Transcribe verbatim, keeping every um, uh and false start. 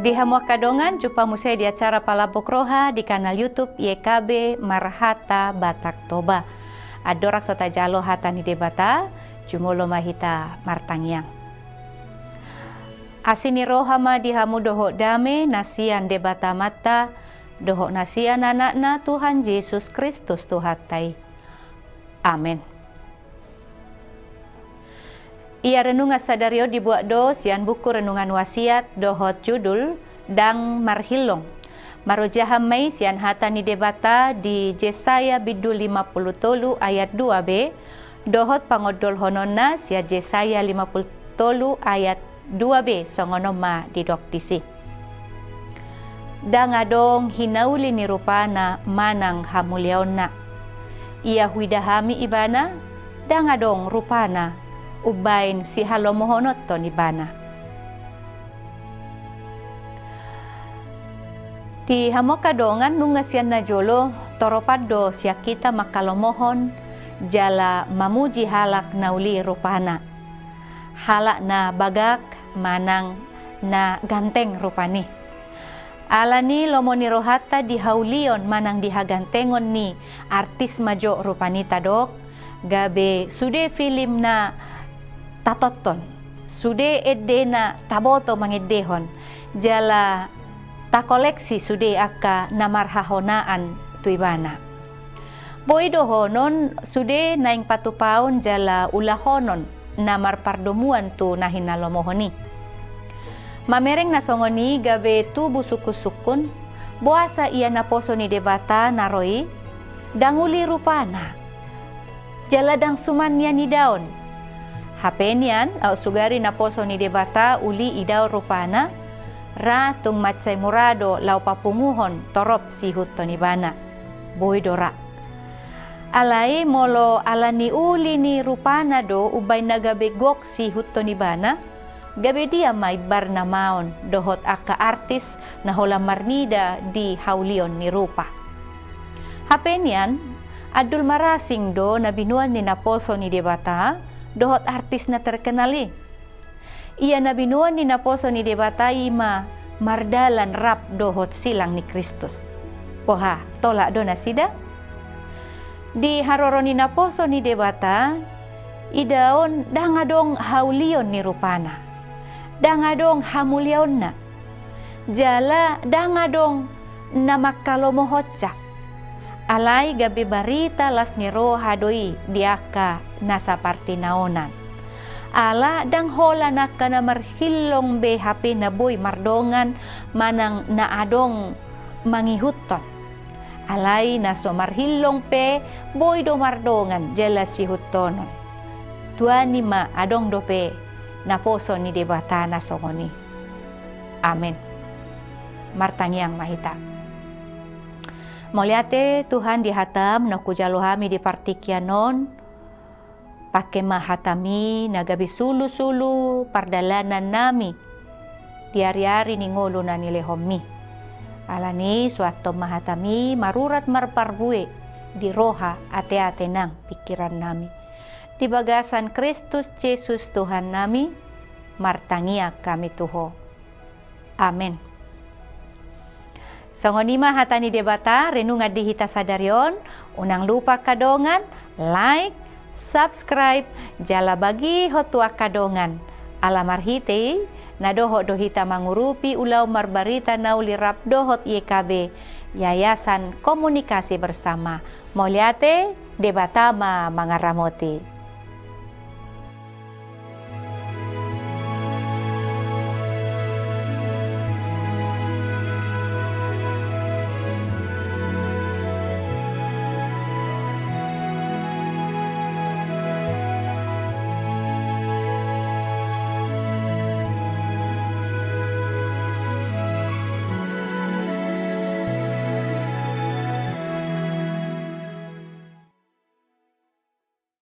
Di hamu angka dongan, jumpa muse di acara Palambok Roha di kanal YouTube Y K B Marhata Batak Toba. Andorang so tajalo hata ni Debata, jumolo ma hita martangiang. Asi ni roha ma di hamu dohot dame na sian Debata Amanta, dohot na sian Anakna Tuhan Jesus Kristus Tuhanta i. Amen. Ia renungan sadari on dibuat do sian buku Renungan Wasiat dohot judul Ndang Marhillong. Marojahan ma i sian hata ni Debata di Jesaya bindu lima pulu tolu ayat dua b, dohot pangondolhononna sian Jesaya lima pulu tolu ayat dua b, songon on ma didok disi. Ndang adong hinauli ni rupana manang hamuliaonna. Ia huida hami ibana, ndang adong rupana umbaen sihalomohononton ibana. Di hamu angka dongan, nunga sian na jolo toropan do sian hita manghalomohon jala mamuji halak na uli rupana, halak na bagak manang na ganteng rupani. Alani lomo ni rohanta di haulion manang di hagantengon ni artis ma jo rupani tadok, gabe sude film na tatonton, sude ende na taboto mangendehon, jala takoleksi sude angka na marhahonaan tu ibana. Boi dohonon sude naeng patupaon jala ulahonon na marpardomuan tu na hinalomohon i. Mamereng na songon i gabe tubu sungkun-sungkun, boasa ia naposo ni Debata na ro i ndang uli rupana, jala ndang suman nian idaon. Hape nian, aut sugari naposo ni Debata uli idaon rupana, ra tung mansai mura do laho papunguhon torop siihuthon ibana. Boi do ra. Alai molo alani uli ni rupana do umbaen na gabe gok siihuthon ibana, gabe dia ma imbar na maon dohot angka artis na holan marnida di haulion ni rupa. Hape nian, andul marasing do na binoan ni naposo ni Debata dohot artis na terkenal i. Ia na binoan ni naposo ni Debata i ma mardalan rap dohot silang ni Kristus. Boha, tolak do nasida? Di haroro ni naposo ni Debata, idaon ndang adong haulion ni rupana, ndang adong hamuliaonna, jala ndang adong na manghalomohonsa. Alai gabe barita las ni roha do i di angka na sapartinaonan. Ala ndang holan angka na marhillong be hape na boi mardongan manang na adong mangihuthon. Alai na so marhillong pe boi do mardongan jala siihuthonon. Tuani ma adong dope naposo ni Debata na songon i. Amen. Martangiang ma hita. Mauliate Tuhan di hataM na hujalo hami di partingkian on. Pangke ma hataMi na gabe sulu-sulu pardalanan nami di ari-ari ni ngolu na nilehonMi. Alani suanhon ma hataMi marurat marparbue di roha, ate-ate nang pingkiran nami. Di bagasan Kristus Jesus Tuhan nami, martangiang hami tu Ho. Amen. Songon i ma hata ni Debata renungan di hita sadari on. Unang lupa angka dongan, like, subscribe, jala bagihon tu angka dongan. Ala marhite i, na dohot do hita mangurupi ulaon marbarita na uli rap dohot Y K B, Yayasan Komunikasi Bersama. Mauliate, Debata ma mangaramoti.